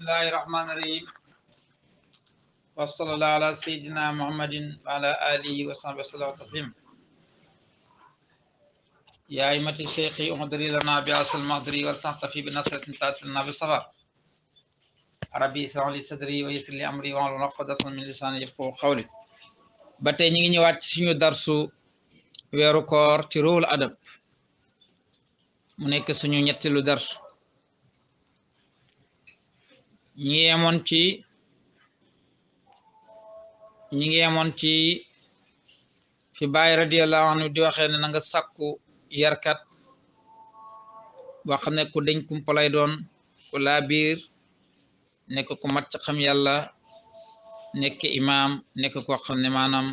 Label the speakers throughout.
Speaker 1: الله الرحمن الرحيم وصلى الله على سيدنا محمد وعلى آله وصحبه وسلم تسليما يا أئمة الشيخ اهدري لنا بأصل المقدري ولتعطفي بنصرة تأتلنا بالصبر ربي اشرح لي صدري ويسر لي أمري واحلل عقدة من لساني يفقهوا قولي ba tey ñu ngi ñëwaat ci suñu darsu weeru koor ci ruhul adab mu nekk suñu ñetteelu darsu ñi ngi yemoon ci fi Baay radiyallahu anhu di waxee ne na nga sàkku yarkat boo xam ne ku deñ kumpa lay doon ku laa biir nekk ku mat ci xam yàlla nekk imaam nekk koo xam ne maanaam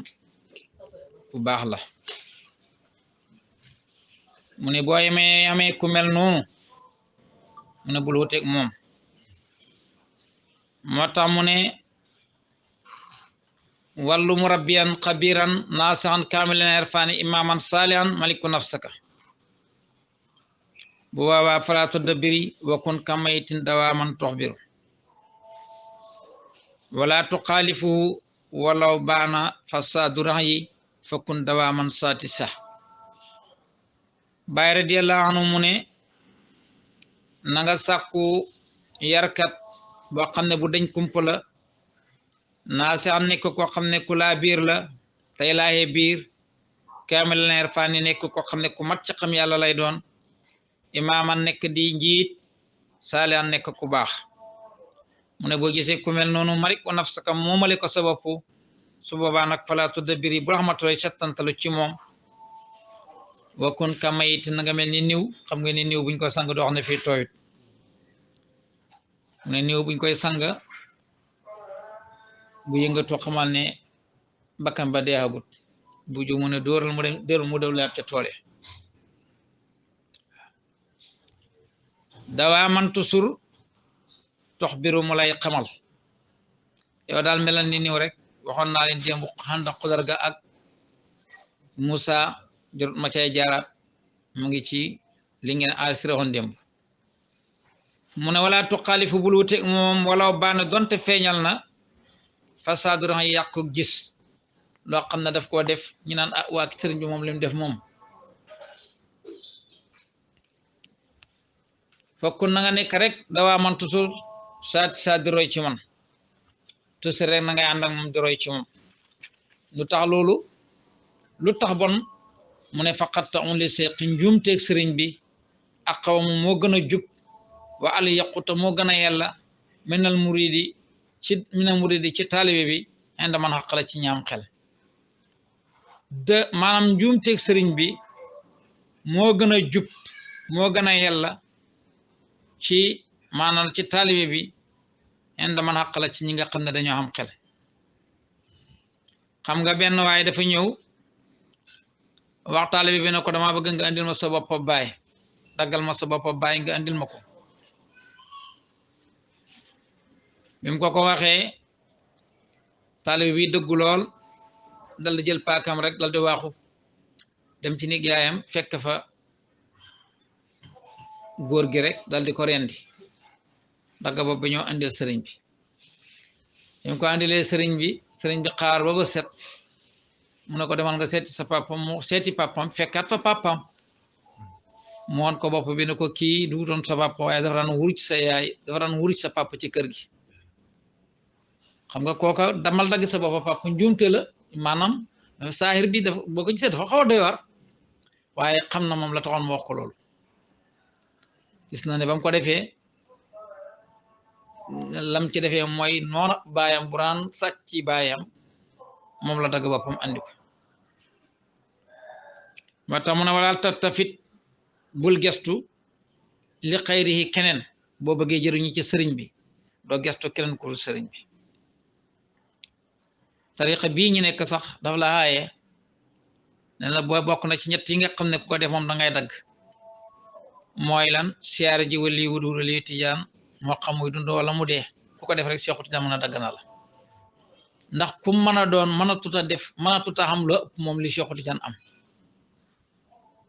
Speaker 1: bu baax la mu ne boo amee ku mel noonu mu ne bul wuteeg moom moo tax mu ne wallu murabbiyan xabiran naasihan kaamilan irfaani imaaman saalihan maliku nafsaka bu waawaa falaa tudabbiri wa kun kamaytin dawaaman toxbiru wala tuxaalifuhu walaw baana fasaadu raxyi fa kun dawaaman saati sax Baay radiyallahu anhu mu ne na nga sàkku yarkat boo xam ne bu dañ kumpa la naasihan nekk koo xam ne ku laa biir la tey laaye biir kaamilan irfaani nekk koo xam ne ku mat ci xam yàlla lay doon imaaman nekk di njiit saalihan nekk ku baax mu ne boo gisee ku mel noonu malik wa nafsaka moomale ko sa bopp su boobaa nag falaa tudabbiri bu raxmatoy settantalu ci moom wa kun ka mayit na nga mel ni niw xam nga ni niw buñ ko sang doo xam ne fii tooyut mu ne niw buñ koy sang bu yëngatu xamal ne bakkan ba deexagut bu ju mu ne dóoral mu dem dóoral mu dawlaat ca toole dawaa man tusur tox biru mu lay xamal yow daal melal ni niw rek waxoon naa leen démb xanda xudar ga ak Moussa jot ma cay jaaraat mu ngi ci li ngeen alsira woon démb mu ne wala tuxaalifu bul wute moom walaw baana donte feeñal na fasaadu ran yàqu gis loo xam ne daf koo def ñu naan ah waa sëriñ bi moom lim def moom fokk na nga nekk rek dawaa man toujours saa di roy ci man toujours rek na ngay ànd ak moom di roy ci moom lu tax loolu lu tax bon mu ne faqatta on li seeqi njuumteeg sëriñ bi ak xawam moo gën a jub wa al yaquta moo gën a yàlla minal muridi ci taalibe bi inde man xaqala ci ñaam xel de maanaam njuumteeg sëriñ bi moo gën a jub moo gën a yàlla ci maanaam ci taalibe bi inde man xaqala ci ñi nga xam ne dañoo am xel xam nga benn waaye dafa ñëw wax taalibe bi ne ko dama bëgg nga andil ma sa bopp baay daggal ma sa bopp baay nga andil ma ko bi mu ko waxee taalibe bi dëggu lool dal di jël paakam rek dal di waaxu dem ci néeg yaayam fekk fa góor gi rek dal di ko rendi dagga bopp bi ñoo andil sëriñ bi bi mu ko andilee sëriñ bi xaar ba ba set mu ne ko demal nga seeti sa papam mu seeti papam fekkaat fa papam mu woon ko bopp bi ne ko kii du doon sa papa waaye dafa daan wuruc sa yaay dafa daan wuruc sa papa ci kër gi xam nga kooka damal dagg sa bopp papa njuumte la maanaam saahir bi dafa boo ko gisee dafa xaw a doy war waaye xam na moom la taxoon mu wax ko loolu gis na ne ba mu ko defee lam ci defee mooy noona baayam bu daan sàcc ci baayam moom la dagg boppam andi ko moo tax mu ne wala tattafit bul gestu li xayrihi keneen boo bëggee jëriñu ci sëriñ bi doo gestu keneen ku sëriñ bi tariqa bii ñu nekk sax daf la aaye ne la boo bokk na ci ñett yi nga xam ne ku ko def moom da ngay dagg mooy lan siyaare ji wali wuduli tijaan moo xam muy dund wala mu dee ku ko def rek Seexu Tijaan mën a dagg na la ndax ku mën a doon mën a tuta def mën a tuta xam lu ëpp moom li Seexu Tijaan am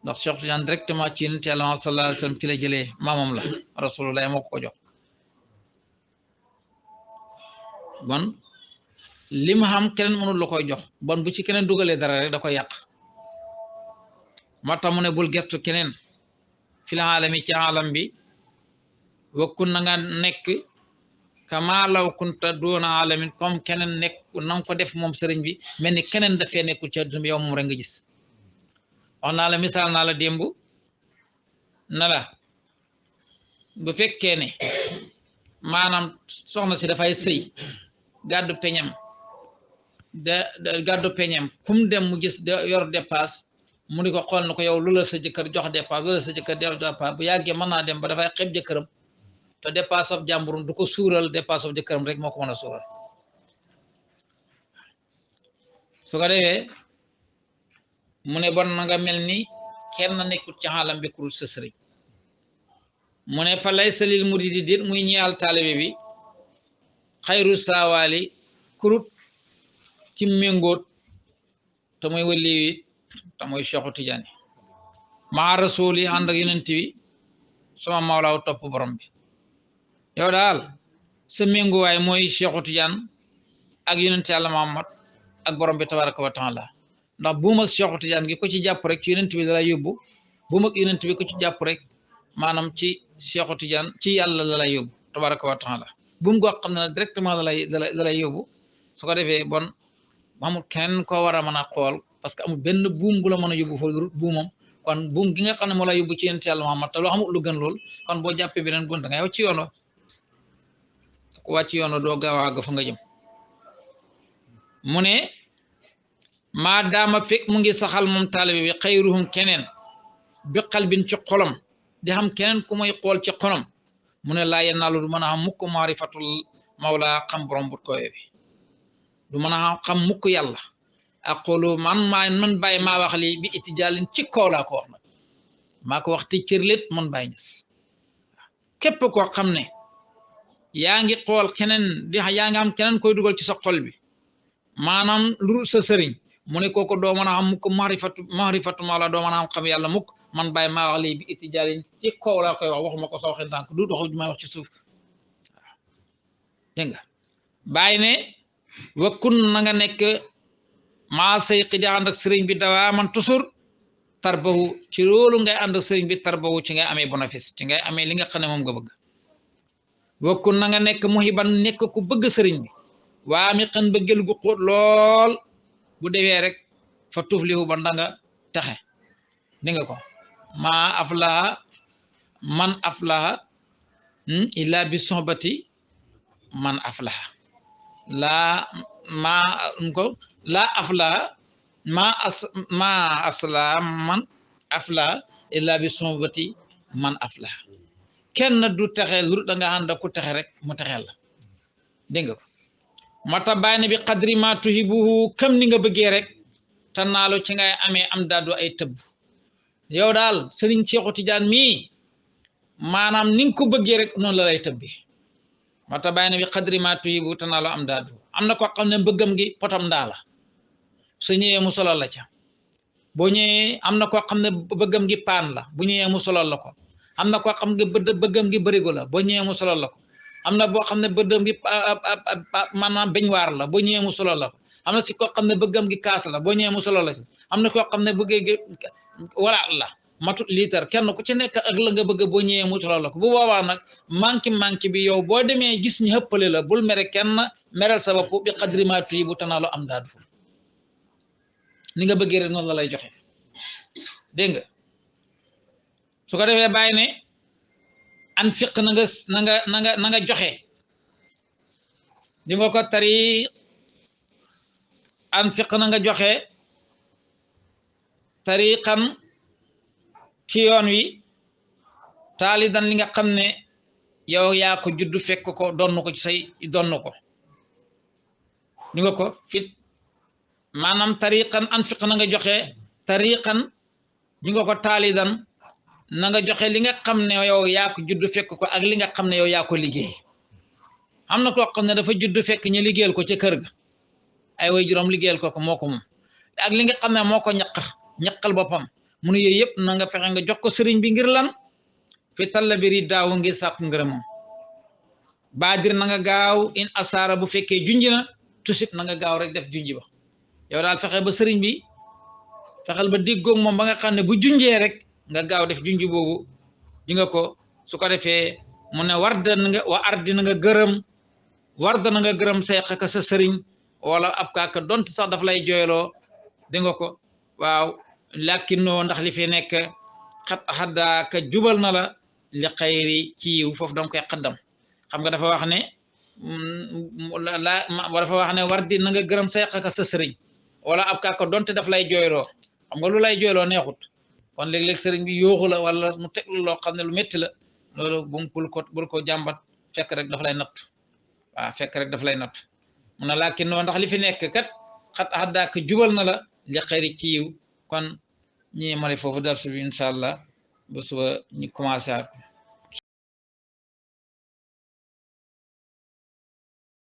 Speaker 1: ndax Seexu Tijaan directement ci Yonent Yàlla sallallahu alayhi wa sallam ci la jëlee maamam la rasulullah moo ko jox bon li mu xam keneen mënul la koy jox bon bu ci keneen dugalee dara rek da koy yàq moo tax mu ne bul gestu keneen fil aalami ci alam bi wakkun na nga nekk kama law kunta doona alamin comme keneen nekk na nga ko def moom sëriñ bi mel ni keneen dafee nekkul ci àdduna bi yow moom rek nga gis wax naa la misaal naa la démb na la bu fekkee ne maanaam soxna si dafay sëy gàddu peñam gàddu peñam fu mu dem mu gis yor dépasse mu ni ko xool na ko yow lu la sa jëkkër jox dépasse lu la sa jëkkër jox dépasse bu yàggee mën naa dem ba dafay xeeb jëkkëram te dépasse ab jàmburum du ko suural dépasse ab jëkkëram rek moo ko mën a suural su ko defee mu ne bon na nga mel ni kenn nekkul ci xaalam bi kurul sa sëriñ mu ne fa lay salil muridi dit muy ñeyal taalibe bi xayru saawaali kurut ci méngoot te muy waliwi te muy Cheikhu Tidiane maa rasul yi ànd ak yonent bi sama mawlaaw topp borom bi yow daal sa ménguwaay mooy Cheikhu Tidiane ak yonent yàlla Muhammad ak borom bi tabaraka wa taala ndax buum ak Cheikhu Tidiane gi ko ci jàpp rek ci yonent bi dalay yóbbu buum ak yonent bi ko ci jàpp rek maanaam ci Cheikhu Tidiane ci yàlla la lay yóbbu tabaraka wa taala buum goo xam ne nag directement la lay yóbbu su ko defee bon amul keneen koo war a mën a xool parce que amul benn buum bu la mën a yóbbu foofu buumam kon buum gi nga xam ne moo lay yóbbu ci yonent yàlla Muhammad te loo xamul lu gën lool kon boo jàppee beneen buum da ngay wàcc yoon wa ku wàcc yoon wa doo gaaw a àgg fa nga jëm mu ne maa daama fekk mu ngi saxal moom taalibe bi xayruhum keneen bi qalbin ci xolam di xam keneen ku muy xool ci xolam mu ne laa yenaalu du mën a xam mukk maarifatul mawla xam borom but koy bi du mën a xam mukk yàlla ak xoolu man bàyyi maa wax lii bi itijaalin ci kaw laa ko wax nag maa ko wax ti cërlet man bàyyi ñis képp koo xam ne yaa ngi xool keneen yaa ngi xam keneen koy dugal ci sa xol bi maanaam lu sa sëriñ mu ne kooku doo mën a xam mukk maarifatu mawla doo mën a xam yàlla mukk man bàyyi maa wax lii bi itijaalin ci kaw laa koy wax waxuma ko sa waxee ndànk du waxu may wax ci suuf waaw dégg nga bàyyi ne wakkun na nga nekk maa sayqi di ànd ak sëriñ bi dawaa man toujours tarbahu ci loolu ngay ànd ak sëriñ bi tarbahu ci ngay amee bénéfice ci ngay amee li nga xam ne moom nga bëgg wakkun na nga nekk muhiban nekk ku bëgg sëriñ bi waa mi xan bëggel gu xóot lool bu dewee rek fa tuflihu ba ndanga texe di nga ko maa aflaha man aflaha illa bi sohbati man aflaha laa aflaha ma aslaha man aflaha illa bi sohbati man aflaha kenn du texe lu da nga ànd ku texe rek mu texel la dégg nga ko mata bàyyi na bi qadri ma tuhibuhu kam ni nga bëggee rek te naalu ci ngay amee am daadu ay tëbb yow daal sëriñ Cheikhu Tidiane mii maanaam ni nga ko bëggee rek noonu la lay tëbbi mata bàyyi na bi qadri ma tuhibuhu te naalu am daadu am na koo xam ne bëggam gi potam ndaa la su ñëwee mu solal la ca boo ñëwee am na koo xam ne bëggam gi paan la bu ñëwee mu solal la ko am na koo xam ne bëggam gi bërigo la boo ñëwee mu solal la ko am na boo xam ne bëggam gi maanaam beñwaar la boo ñëwee mu solal la ko am na si koo xam ne bëggam gi kaas la boo ñëwee mu solal la ci am na koo xam ne bëggee gi walaat la matut liitar kenn ku ci nekk ak la nga bëgg boo ñëwee mu solal la ko bu boobaa nag manki bi yow boo demee gis ñu xëppale la bul mere kenn merel sa bopp bi xadri ma tuyi bu tanaalu am daadu fu ni nga bëggee rek noonu la lay joxe dégg nga su ko defee bàyyi ne an fiq na nga joxe di nga ko tari an fiq na nga joxe tariqan ci yoon wi taalidan li nga xam ne yow yaa ko juddu fekk ko donn ko ci say donn ko di nga ko fit maanaam tariqan an fiq na nga joxe tariqan di nga ko taalidan na nga joxe li nga xam ne yow yaa ko juddu fekk ko ak li nga xam ne yow yaa ko liggéey am na koo xam ne dafa juddu fekk ñu liggéeyal ko ca kër ga ay way juróom liggéeyal ko moom ak li nga xam ne moo ko ñaqal boppam mu ne yooyu yëpp na nga fexe nga jox ko sëriñ bi ngir lan fi talla biri daaw ngir sàkku ngërëmam baadir na nga gaaw in asaara bu fekkee junj na tusib na nga gaaw rek def junj ba yow daal fexe ba sëriñ bi fexeel ba diggoog moom ba nga xam ne bu junjee rek nga gaaw def junj boobu di nga ko su ko defee mu ne warda na nga wa ardi na nga gërëm warda na nga gërëm say xaka sa sëriñ wala ab kaaka donte sax daf lay jooyloo di nga ko waaw lakinnoo ndax li fi nekk xat xaddaaka jubal na la li xayri ci yiw foofu danga koy xaddam xam nga dafa wax ne dafa wax ne wardi na nga gërëm say xaka sa sëriñ wala ab kaaka donte daf lay jooyloo xam nga lu lay jooyloo neexut kon léeg-léeg sëriñ bi yooxu la wala mu teg loo xam ne lu métti la loolu bul ko jàmbat fekk rek daf lay natt waaw fekk rek daf lay natt mu ne laakin noo ndax li fi nekk kat xat xaddaak jubal na la li xëyri ci yiw kon ñi mari foofu darsu bi incha allah ba suba ñu commencé at